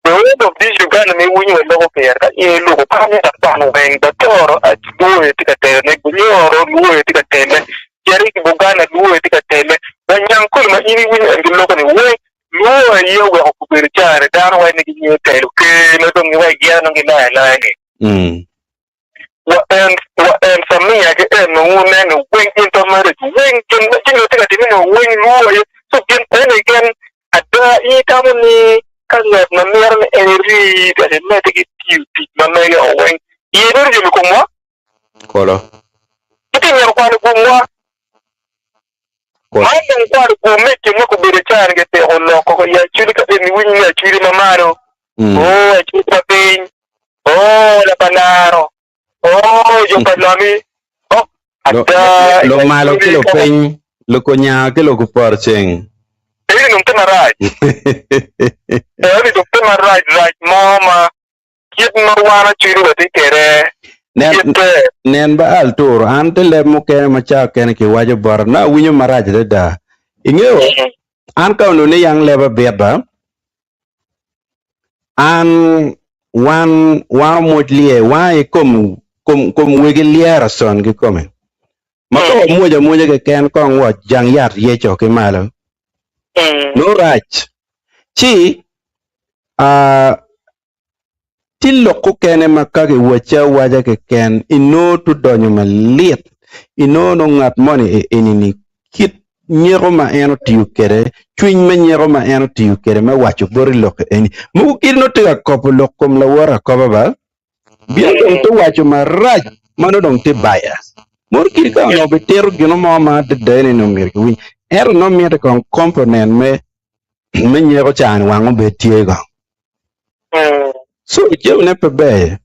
Speaker 2: The word of this Uganda ma iwinyo wa loko pire ka in iluko pe amito akwan weng Batoro Luo aye tye ka telo ne Bunyoro Luo aye tye ka tele Cerik Buganda Luo aye tye ka tele wa Nyangkole ma in iwinyo en giloko ni weng Luo aye oweko gubedo cani dano waco ni gingeyo telo ker ma dong giwaco gin nongo giloyo aloya ni. Wa en wa en Samia ki en ma wun neno weng intermarriage weng gin ma jami atye ka time ni weng luo aye so gin ene keken ada in itamo ni ka ngat ma mito ni en eri dok imedde ki tiyo tic ma mege o weng iye bedo yom i komwa
Speaker 1: Kolo.
Speaker 2: Gitye mito kwalo gumwa.
Speaker 1: Kolo.
Speaker 2: Man dong kwalo gum me kin ma gubedo cani gitiko loko i acwili ka eni winyo ni acwili ma malo. Oo, acwili ma piny. Oo, lapanaro. Oo, jo pa lami. Oh, ada.
Speaker 1: Lumalo ki lupiny, lukunyango ki lukupoto ceng.
Speaker 2: Eni dong tye marac. Eni dong tye marac rac mo ma kit ma wan acwili watye kwede.
Speaker 1: Nen, nen ba Arturo, an te leb mukene ma ca kene kiwaco bota, nongo awinyo marac adada. Ingeyo, an ka onongo ni yang leb abit ba, An wan wan omwoc lye, wan aye kom kom kom wegi lyero con kikome. Ma ka wamwoc amwoca keken kong wa jang yat yeco ki malo. Nongo rac. Ci tye lok okene ma ka kiwacci awaca keken inongo to donyo malit, inongo nongo ngat moni eni-ni kit nyeko ma en otiyo kwede, cwiny me nyeko ma en otiyo kwede me waco boti lok eni. Mogo kit nongo tye ka kobo lok kom lawote akoba ba, bino dong te waco marac ma nongo dong tye bias. Mono kit ka onongo bitito gin mo ma adada eni nongo myero kiwiny, ento nongo mitte kong component me me nyeko ca-ni wang obed tye kong. So jamine pe ber.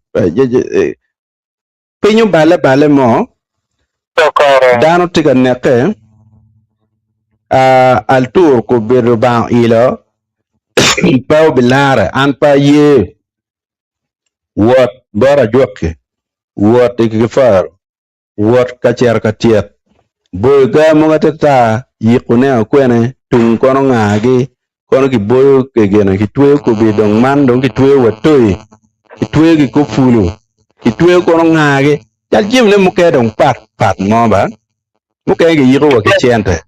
Speaker 1: Piny oballe balle mo, dano tye ka neke, altur kobedo Lubanga oilo, pe obilare, an pe aye. Wot bot ajwaki, wot i kifaro, wot ka cito ka tyet, boyo ga mogo atata, yikone akwene, tung kono ngagi, kono kiboyo gine kitweyo kobi dong man dong kitweyo wa toi, kitweyo ki kor pulu, kitweyo kono ngagi, cal jamine mukene dong pat pat mo ba, mukene kiyiko wa ki cente.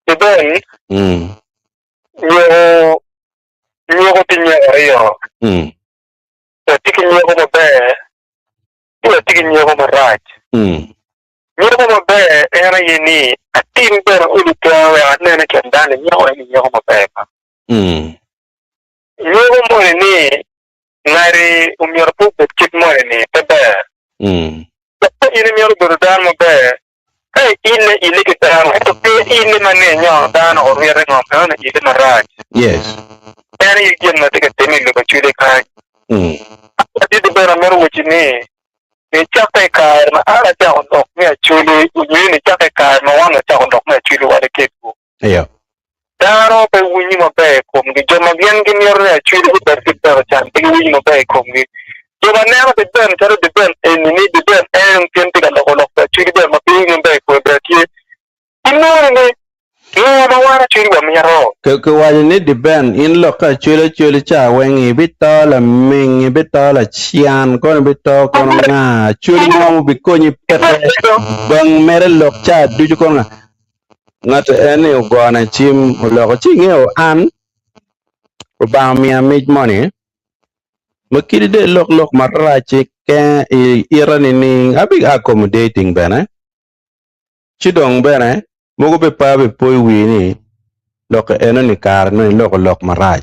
Speaker 2: Ben, nyeko nyeko tye nyeko aryo, watye ki nyeko maber ci watye ki nyeko marac. Nyeko maber en aye ni atim bene odi twero wek anen i kin dano ni nyeko eni nyeko maber ba. Nyeko moni ni ngati omyero pe obed kit moni ni pe ber. Dok ka in imito bedo dano maber, Ka iile, ile ki dano, ento pe iile ma ne inyono dano orwite ngom, eno ni ile marac.
Speaker 1: Yes.
Speaker 2: En aye gin ma tye ka timme i lobo Acholi kany. Aditi bene amito wacci ni, nicakke i kare ma an acako lok me Acholi, onyo nicakke i kare ma wan wacako lok me Acholi wade kedwu.
Speaker 1: Iyo.
Speaker 2: Dano pe winyo maber i komgi. Jo ma gin gimito ni Acholi gubed ki peko can pe giwinyo maber i komgi. Jo ma neno Deben calo Deben eni ni Deben en pien tye ka loko lok pa Acholi ber ma pe winyo maber i kome ber tye. Ginongo ni ngo ma wan Acholi wamito?
Speaker 1: Kiwaco ni Deben in lok ka Acholi Acholi ca weng ibito laming ibito lacan kono ibito kono nga Acholi mo mubikonyi peke bang mere lok ca ducu kono nga. Ngat en-ni ogona cim oloko ci ingeyo an Lubanga omiya mic moni ma kadi dong ilok lok marac i ita nining abi accommodating bene ci dong bene mogo bene pe abipoyo wii ni lok enoni kare nongo iloko lok marac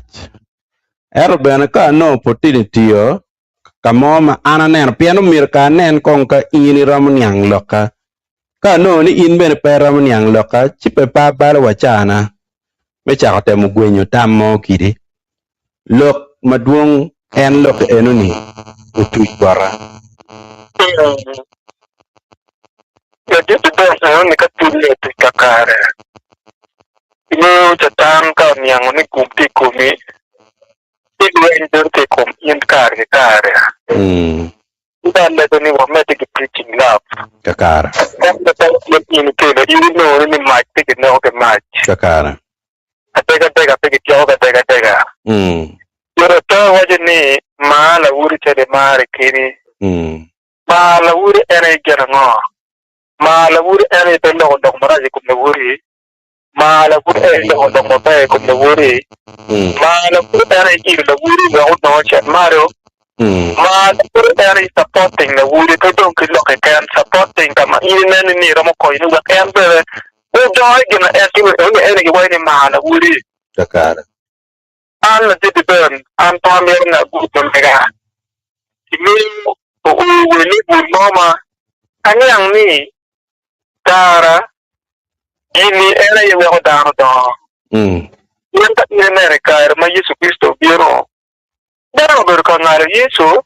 Speaker 1: ento bene ka anongo pud tye nitiyo ka mo ma an aneno, pien omyero ka anen kong ka in iromo niang lokka. Ka anongo ni in bene pe iromo niang lokka, ci pe pe abalo wa cana me cako temo gwenyo tam mo kidi. Lok madwong en lok enoni otuc bota.
Speaker 2: Ladit dong enoni ka tulle otuc kakare, ingeyo Catan ka oniango ni gum tye i komi, ci lweny bedo tye i kom in kare ki kare. Ci ka alego ni wamedde ki preaching love.
Speaker 1: Kakare.
Speaker 2: Ento ka in in ikelo in inongo ni mac pe kineko ki mac.
Speaker 1: Kakare.
Speaker 2: Adegadega pe kityeko ki adegadega. Yot ata waco ni mar lawoti calo imare keni. Mar lawoti en aye gin ango? Mar lawoti en aye pe loko lok marac i kom lawoti. Mar lawoti en aye loko lok maber i kom lawoti. Mar lawoti en aye ilo lawoti wek onong ocit malo. Mar lawoti en aye supporting lawoti pe dong ki lok keken, supporting ka ma in ineno ni iromo konyo ni wek en bene odong i gin ma en timo eno eni giwaco ni mar lawoti.
Speaker 1: Kakare.
Speaker 2: An ladit Ben, an pe amito ni agud ma mega. Imiyo oo wel i bur mo ma aniang ni Tara, Gin-ni en aye weko dano dongo. Pien ka in ineno i kare ma Yecu Kricito obino, dano obedo ka ngalo Yecu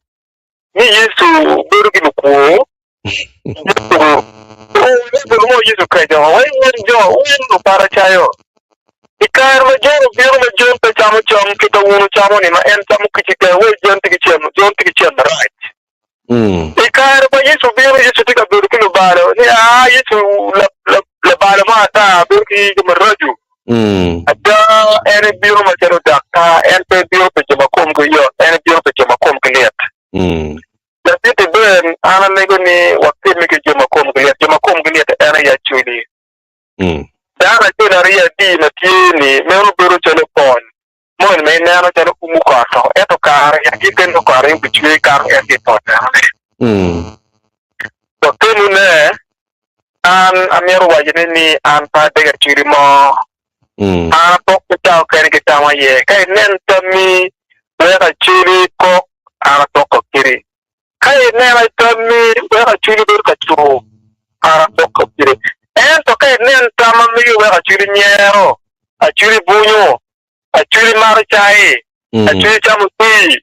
Speaker 2: ni Yecu bedo ki lukwo. Yecu mo Yecu okeco woko, wai wun jo, wun Luparicayo! I kare ma Jon obino ma Jon pe camo cam kit ma wun wucamo-ni, ma en camo kic keken, wai Jon tye ki cen, Jon tye ki cen marac. I kare ma Yecu obino, Yecu tye ka bedo ki lubalo, ni aa, Yecu labalo mo ata, bedo ki jo maraco. Ada, en ebino macalo daktar, en pe ebino pi jo ma komgi yot, en ebino pi jo ma komgi lit. Ladit Ben, an alego ni wakemme ki jo ma komgi lit. Jo ma komgi lit en aye Acholi. Dano acel aryo adi ma tye-ni, meno bedo calo pol moni ma ineno calo umo kot oko, ento kare agik nongo kot aye obicwer kato en ki i pol enoni. Dok kenune, an amito wacone ni an pe adego acwili mo. An apok ki ca okene ki tam aye. Ka inen tammi wek acwili kok, an apoko kidi. Ka inena i tammi, wek acwili bedo ka cur, an apoko kidi. Ento ka inen tam ma megi wek acwili nyero, acwili bunyo, acwili mato cai, acwili camo tii,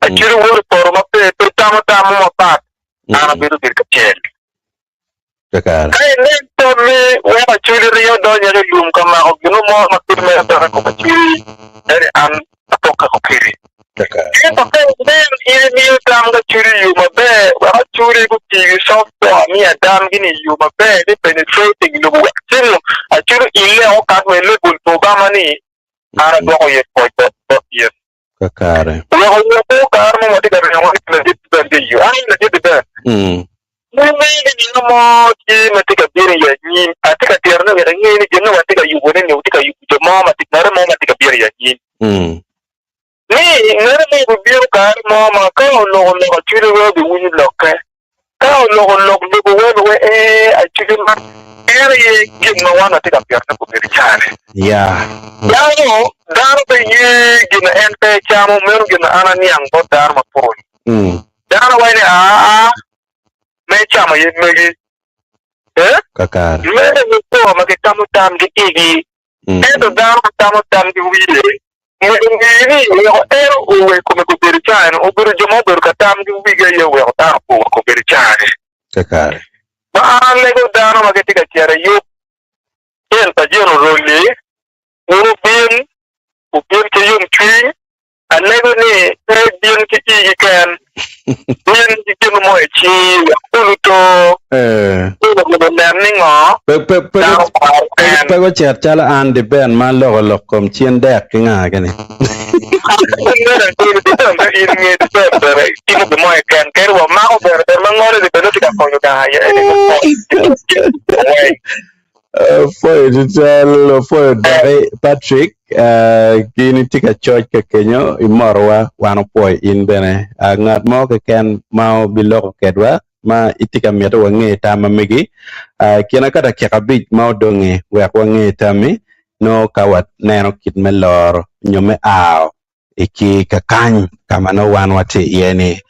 Speaker 2: acwili woto i poto ma pe pe tamo tam mo mapat, an abedo gire kacel.
Speaker 1: Kakare.
Speaker 2: Ka inen tammi wek acwili ringo donyo i lum ka mako gin mo ma kit mere peke i kom acwili, ento an apokke ko kedi.
Speaker 1: Kakare.
Speaker 2: Ento ka inen in imiyo tam ki acwili i yo maber wek acwili guti ki software me adamgi-ni i yo maber me penetrating lobo wek ceng acwili oile okato wa i level pa Obama ni, an adwoko iye pwoc bot in.
Speaker 1: Kakare.
Speaker 2: Wek owoko kare mo ma tye ka ringo ni ladit Ben tye iyo. An ladit Ben.
Speaker 1: Mm.
Speaker 2: Nongo ni gin mo tye ma tye ka bino i anyim. Atye ka tito ni wek inge ni gin ma watye ka yubo ne ni watye ka yubo jo mo ma tye ngate mo ma tye ka bino i anyim.
Speaker 1: Mm.
Speaker 2: Ni ngate mo obibino kare mo ma ka oloko lok acwili weng obiwinyo lokke. Ka oloko lok lubo wer luwe ee acwili man en aye gin ma wan watye ka pito ne kobedo i caa-ni.
Speaker 1: Ya.
Speaker 2: Dano, dano pe ye gin ma en pe camo, meno gin ma an aniang bot dano mapol.
Speaker 1: Mm.
Speaker 2: Dano waco ni aa me camo aye megi. Eh?
Speaker 1: Kakare.
Speaker 2: Meno aye co ma gitamo tamgi igi.
Speaker 1: Mm.
Speaker 2: Ento dano ma tamo tamgi wiye, myero onge ni weko en owek kome kobedo caa-ni, obedo jo ma obedo ka tamgi wigi aye oweko dano opo wa kobedo caa-ni.
Speaker 1: Kakare.
Speaker 2: Ma an alego dano ma gitye ka cito i yub cen pa Jane Oroli, wun wubin, wubin ki yomcwiny, Alego ni pe ibin ki igi ken, bin ki gin mo i cingi wek olu to, ci myero onen ni ngo dano maro en.
Speaker 1: Pe gucit calo an di Ben ma aloko lok kom cin dek ki nga kini.
Speaker 2: Di Ben pe in nge di Ben bene timo gin mo keken kadi wa mako bene bene ma ngole di bene tye ka konyo dano aye eni weng.
Speaker 1: Apwoyo tutwal, apwoyo doki Patrick, gin itye ka coc ka kenyo imorowa, wan opwoyo in bene. Ngat mo keken ma obiloko kedwa ma itye ka mito wange tam ma megi, i kine ka dakika abic ma odongi wek wange tammi, nongo ka waneno kit me loro nyo me ao i ki kakany ka ma nongo wan watye iye-ni.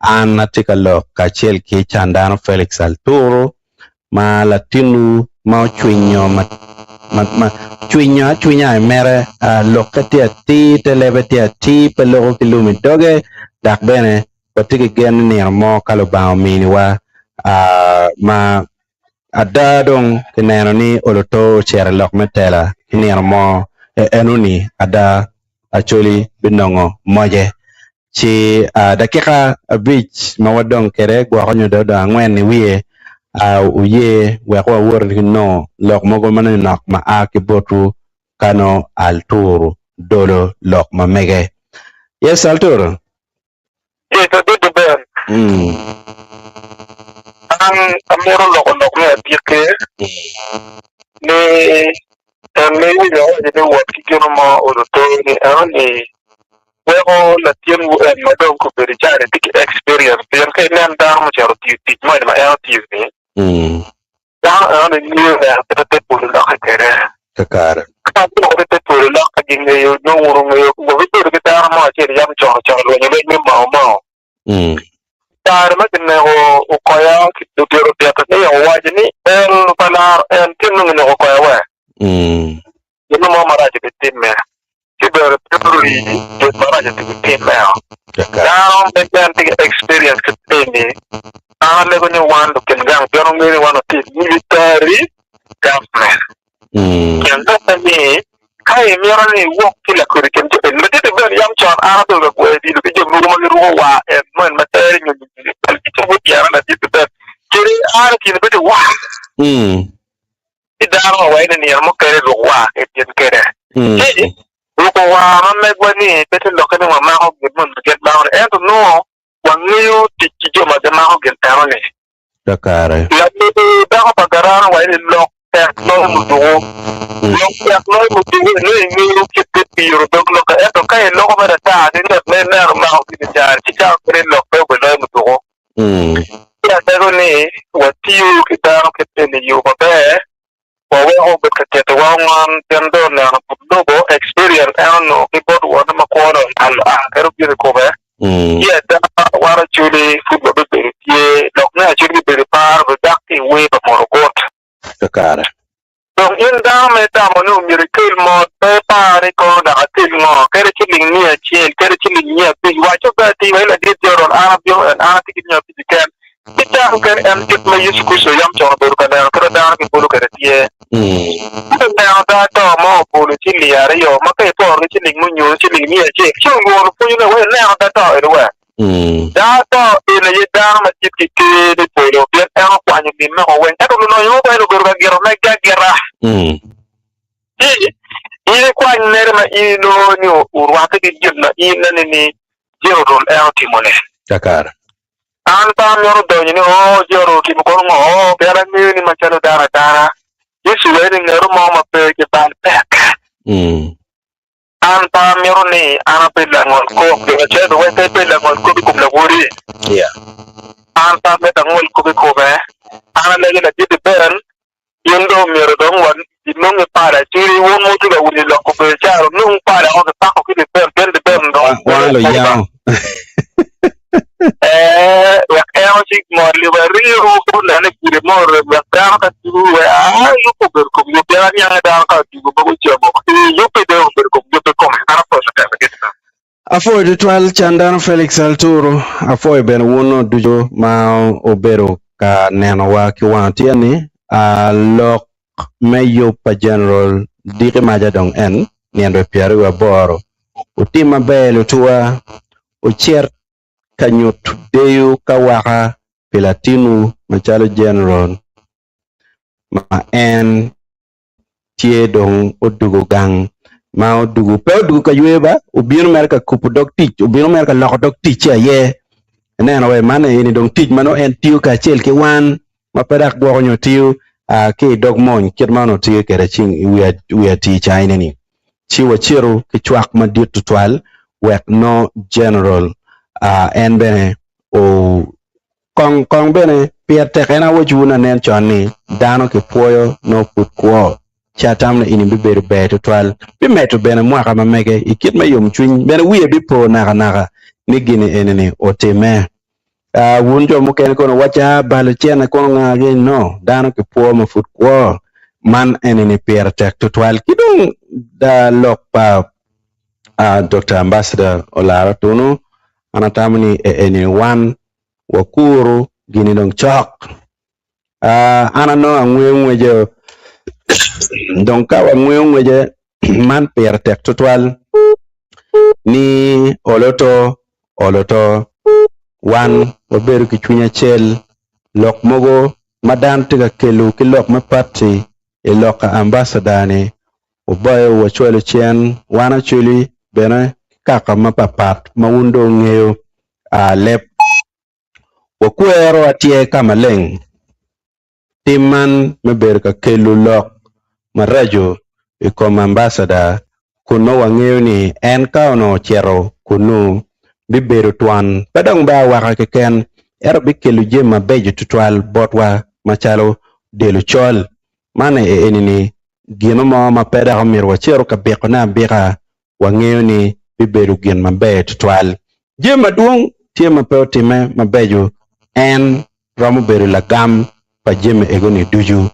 Speaker 1: An atye ka lok kacel ki Candano Felix Alturu, ma latinwu ma ocwinyo ma cwinyo acwinya i mere, lokke tye atir, te lebe tye atir, pe loko ki lum i doge, dok bene watye ki gen ni nino mo ka Lubanga ominiwa ma Ada dong kineno ni Oloto ocito i lok me tela ki nino mo enoni ada Acholi binongo moce. Ci dakika abic ma wadong kwede gwoko nyo dong odong angwen i wiye wuye wek wawot ki nongo lok mogo manok ma a ki botwu ka nongo Alturu dolo lok ma mege. Yes Alturu.
Speaker 2: Yes, abedo ber. An amito loko lok me agikki ni en me winyo awaco ni wot ki gino mo olo to ni eno ni weko latinwu en ma dong kobedo i caa ni tye ki experience pien ka inen dano mucito otiyo tic moni ma en otiyo ni Dano enoni ngeyo neno kit ma te polo lokke kwede.
Speaker 1: Kakare.
Speaker 2: Ka loko ni te polo lokke, gingeyo, nyo wun wungeyo. Wabibedo ki dano mo acel yam con con lwenyo lweny me Mau Mau. I kare ma kineko Okoya, ludito otito ni owaco ni en pa laro en ci nongo ineko Okoya we. Gin mo marac obitimme. ci bene pe orii gin marac ati gutimmeo. Dano me en tye ki experience ki eni, an alego ni wan lukin gang pien ongeyo ni wan watye i military government. Pien lokke ni ka imito ni iwok ki lakodi kin jo eni, ladit bene yam con an abedo ka gweyo odilo ki jo mogo ma giruko war en mo ma tere nyo nyo gicobo tyena ladit bene kadi an i kine bedo war. Ci dano ma waye ni nino mukene ruk war ki gin kede. Ci ruko war ma megwa ni pe te lokke ni wamako gin moni ma gin mako ni ento nongo wangeyo tic ki jo ma gimako gin eno ni.
Speaker 1: Kakare.
Speaker 2: Lamego dako pa Garano waye ni lok tek loyo muduku. Lok tek loyo mutuku nongo ingeyo kit me piro dog lokke ento ka iloko mere ata ki ngat ma ineno mako gin i caro ci cawa meno lok pe obedo loyo mutuku. Ci alego ni watiyo ki dano kit eni i yo maber waweko obed ka titowa ongon pien dong oneno but lobo, experience, en onongo ki bot wonne ma kwone oal oa kadi obino i kome. Ci ada wan Acholi pud wabibedo tye, lok me Acholi bibedo i par bidak ki i wer pa Morogot.
Speaker 1: Kakare.
Speaker 2: Dong in dano ma itamo ni omyero ikel mot, pe ipar ni kono dok akel ngo, kadi ciling miya acel, kadi ciling 500, waco pe atir wa i ladit Jordan, an abino en, an atye ki 500 keken. Ki cako kene en kit ma Yecu Kricito yam con obedo ka neno kit ma dano gibolo kwede tye. Ento oneno da-to mo obolo ciling aryo ma ka iporo ki ciling munyu, ciling 100, ci olworo lupwonnyene wek eneno da-to eni wek. Da-to eni aye dano ma tye ki ker me polo, pien en okwanyo limme-o weng. Ento lulonyo mogo en obedo ka gito megi agita. Ci in ikwany mere ma in inongo ni orwatte ki gin ma in ineno ni Jerodol en otimo-ni.
Speaker 1: Kakare.
Speaker 2: An pe amito donyo ni, 'Oo, Jehovah otimo kono ngo? Oo, pien angeyo ni macalo dano adana, Yecu wee ni ngeto mo ma pe ki bal pek. An pe amito ni an abed langol kop, jo acel bene wek pe ibed langol kop i kom lawoti. An pe amito angol kop i kome. An alego ladit Ben, In dong omyero dong wa inonge pala cwiny wun ma wutye ka winyo lok obedo calo nong pala o kipako ki liben pien liben dong
Speaker 1: Wang luyamo.
Speaker 2: Ee, wek en oci ngoli wa ringo onene gire mo orem wek dano ka tugo we aa yub obedo kom yub pien aniange dano ka otugo mogo ocamo ee yubbe dong obedo kom yubbe kome an apwoyo temo gin meno.
Speaker 1: Apwoyo tutwal Candano Felix Alturu, apwoyo bene wun ducu ma wubedo ka nenowa ki wang otyeno ni. Lok me yub pa General diki maca dong en nino 28. Wutim maber lutuwa, wucit ka nyuto deyo ka waka pi latinwu macalo General ma en tye dong odugo gang ma odugo pe odugo ka yweyo ba obino mere ka kubo dog tic obino mere ka loko dog ticce aye ineno wa man eni dong tic ma nongo en tiyo kacel ki wan ma pe dok gwoko nyo tiyo ki i dog mony kit ma onongo tiyo kwede ceng i wi atir ca eni-ni ci wacito ki cwak madit tutwal wek nongo general en bene o Kong kong bene, pire tek en awocwu nanen con ni, dano kipwoyo nongo pud kwo, ci atamo ni eni bibedo ber tutwal. Bimedo bene mwaka ma mege i kit me yomcwiny, bene wiye bipo nakanaka ni gini eni-ni otimme. Ah, wun jo mukene kono wuwacci, Ah, balo cene kono nga-gi? No, dano kipwo ma pud kwo. Man eni-ni pire tek tutwal. Ki dong da lok pa ah, Dokta Ambassador Olara Otunu, An atamo ni eni wan wakuru gini dong cok. An anongo angweyo ngwece dong ka wangweyo ngwece man pire tek tutwal ni olo to olo to wan wabedo ki cwiny acel lok mogo ma dano tye ka kelo ki lok me pati i lok ka ambassador ni Wuboyo wacwalo cen wan Acholi bene ki kaka mapapat ma wun dong wungeyo leb. Wakwero atyer ka maleng tim man me bedo ka kelo lok maraco i kom ambasada kun nongo wangeyo ni en ka onongo ocito kunnu bibedo twon pe dong me awaka keken ento bikelo jami mabeco tutwal botwa macalo del ocol. Man eni-ni gino mo ma pe dok omyero wacito ka bikone abika, wangeyo ni bibedo gin maber tutwal. Jami madwong tye ma pe otimme mabeco, en romo bedo lagam pa jami ego-ni ducu.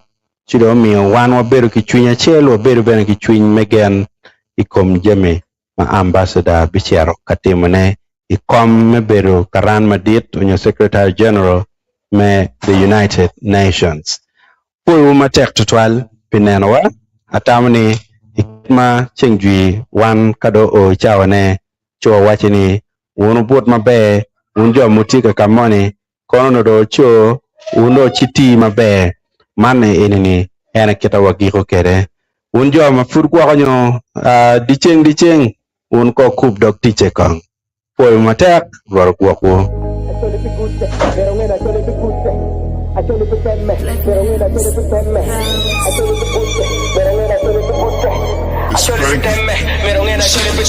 Speaker 1: Ci dong omiyo wan wabedo ki cwiny acel, wabedo bene ki cwiny me gen i kom jami ma ambassador bicito ka timone i kom me bedo karan madit onyo Secretary General me the United Nations. Pwoyowu matek tutwal pi nenowa. Atamo ni i kit ma ceng jwi wan ka dong oo i cawane ci wawaci ni wun wubut maber, wun jo ma wutye ka ka moni kono onongo dong wuco, wun dong wuciti maber. Man eni-ni en aye kit ma wagiko kwede. Wun jo ma pud gwoko nyo dyeceng dyeceng, wun kong wukub dog ticce kong. Pwoyo matek, Rwot ogwokwu. Very.